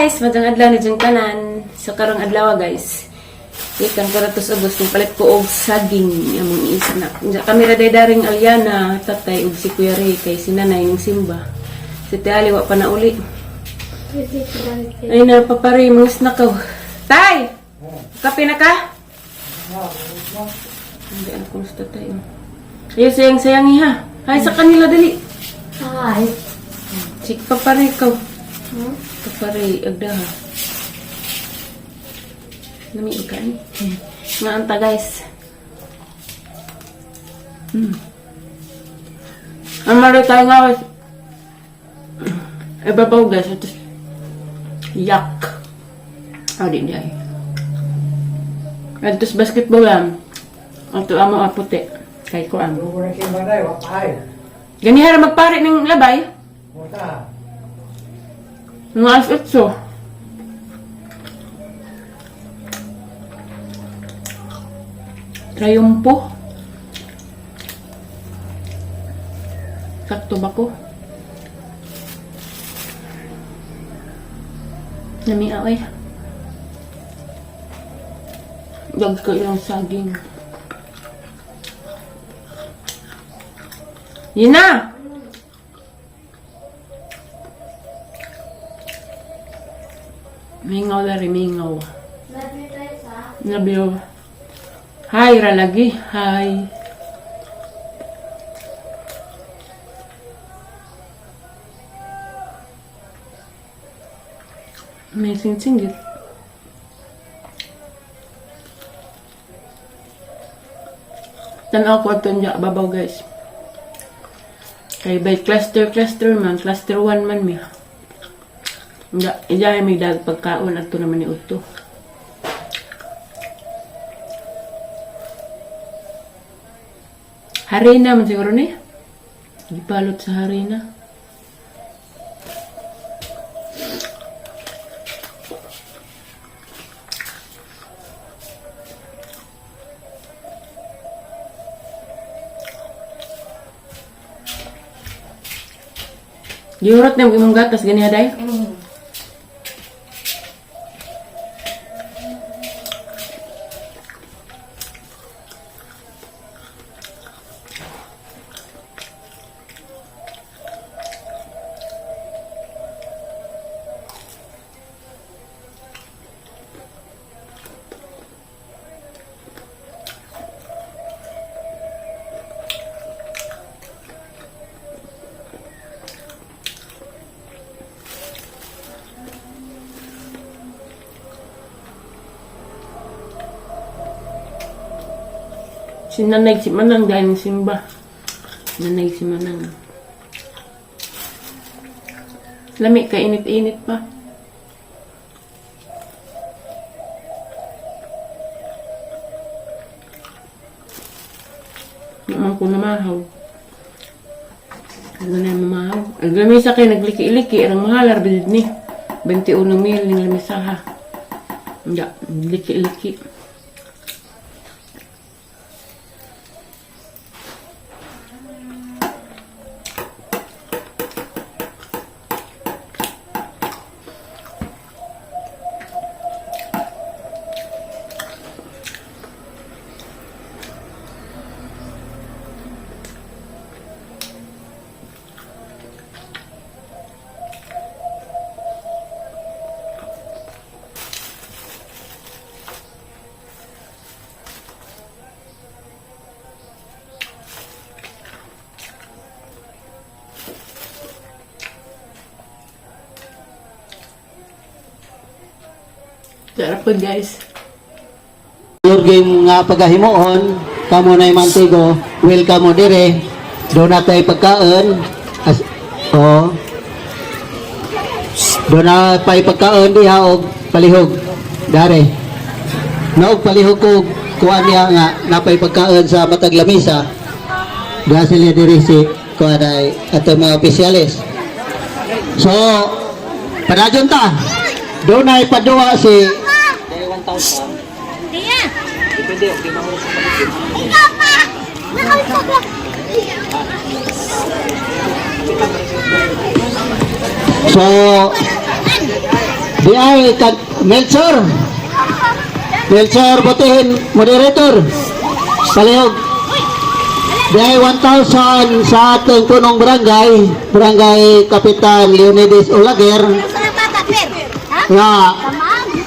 Guys, maayong adlaw ni tanan. So karong adlaw, guys. Ikan ko ratos ubos kung palit ko og saging among i-snack. Unsa kami ra day daring Aliana, tatay ug si Kuya Ray kay si nanay yung simba. Si Ate Ali wa pa na uli. Ay na papare mong snack ko. Tay! Kape na ka? Hindi ano kung sa tatay. Oh. Ay, sayang sayang iha. Ay sa kanila dali. Hi. Si papare ko. Papare agdaha. Nami ka ni. Nga anta, guys. Ang maro tayo nga guys. Ibabaw, guys. Ito. Yak. Ah, di di ay. Atos basketball lang. Ato amo aputi. Kay ko ang. Ganihara magpare ng labay. Mga alas 8. Triumpo. Sakto ba ko? Nami ay. Dag ko ilang saging. Yun na! Mingaw dari mingaw. Love you guys, ha? Love you. Hi, Ralagi. Hi. May sing-singgit. Tanaw ko ito niya, babaw, guys. Kay by cluster, cluster man, cluster 1 man mi. Hindi, iya may dag pagkaon ato naman ni Uto. Harina man siguro ni. Gibalot sa harina. Giurot na imong gatas gani haday. Si nanay si Manang dahil simba. Nanay si Manang. Lami ka init-init pa. Naman ko namahaw. Ano na yung mamahaw? Ang lamisa kayo nagliki-liki. Ang mahal, arbid ni. 21 mil ng lamisa ha. Hindi, liki-liki. Sarap po, guys. Your game nga pagahimuon, kamo na Mantigo, welcome mo dire. Doon na tayo pagkaon. As, oh. Doon na pa'y pagkaon diha og palihog. Dare. Naog palihog ko kuan niya nga napay pagkaon sa matag lamisa. Diha sila diri si kuan ay ato mga opisyalis. So, padayon ta. Doon ay paduwa si Tia! Ikaw pa! Nakalimutan ko. So, Di ay Melchor. Melchor Botihin, moderator. Palihog. Di ay 1,000 sa atong punong barangay, Barangay Kapitan Leonides Olaguer, nga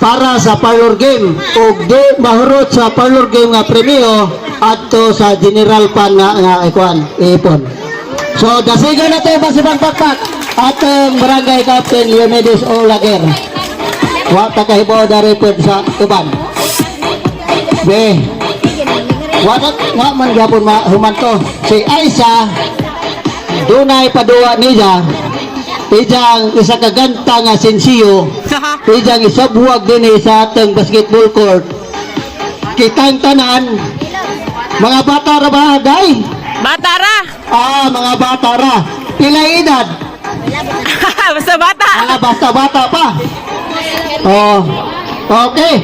para sa parlor game ug di mahurot sa parlor game nga premyo adto sa general fund nga ikuan iipon. So dasigan nato masibang pakpak atong Barangay Captain Leonides Olaguer. Wa ta kahibaw dari pud sa uban. Be. Wa na wa man gyapon mahuman to. Si Aisa dunay paduwa niya ijang isa ka ganta nga sensiyo, ijang isabuwag dinhi sa atong basketball court. Kitang tanan, mga bata ra ba day? Bata ra! Ah, mga bata ra. Pila edad? Basta bata! Ah, basta bata pa. Oh. Okay.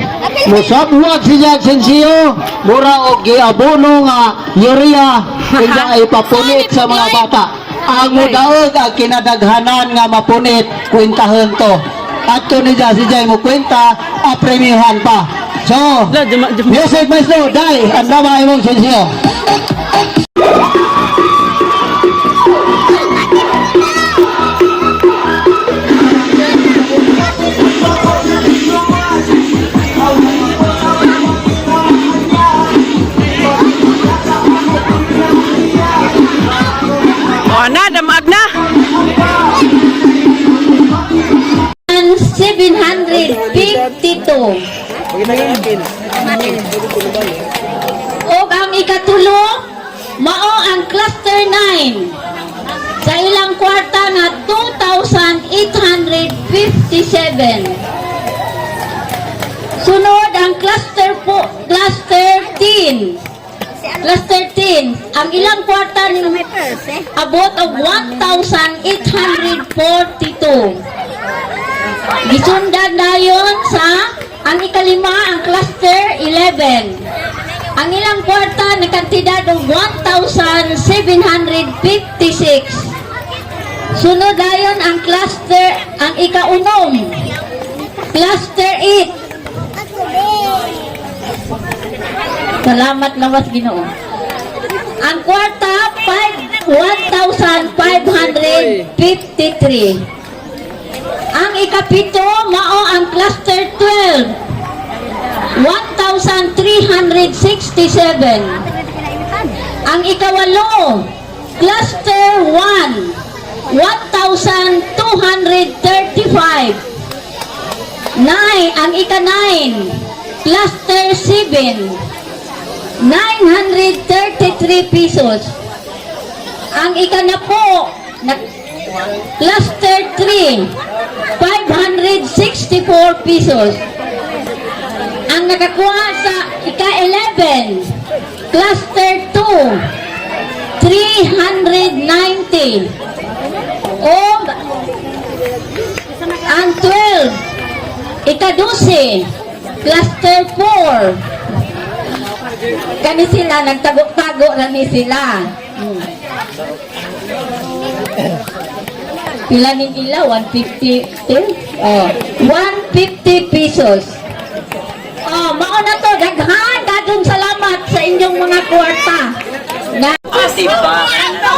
Musabuwag siya sensiyo, mura og giabono nga urea ija ay papunit sa mga bata. Ang mudaog ang kinadaghanan nga mapunit, kwentahon to. Adto ni si Jay mo kwenta, apremyuhan pa. So, Lo, music maestro, dai, andama imong sensiyo. Oh, na, damag na! 752. Og ang ikatulo, mao ang cluster 9 sa ilang kwarta nga 2,857. Sunod ang cluster po, cluster 10. Cluster 10, ang ilang kwarta ni abot og 1,842. Gisundan dayon sa ang ikalima, ang cluster 11. Ang ilang kwarta na kantidad og 1,756. Sunod dayon ang cluster, ang ikaunom, cluster 8. Salamat lawas Ginoo. Ang kwarta 5 1,553. Ang ikapito mao ang cluster 12. 1,367. Ang ikawalo, cluster 1, 1,235. 9, ang ika-9, cluster 7, 933 pesos. Ang ikanapo, na, cluster 3, 564 pesos. Ang nakakuha sa ika-11, cluster 2, 390. O ang 12, ika-12, cluster 4. Kani sila, nagtago-tago na ni sila. Pila ni nila? 150? Oh, 150 pesos. Oh, mao na to. Daghan, daghang salamat sa inyong mga kwarta. Na Ah, diba? Ano?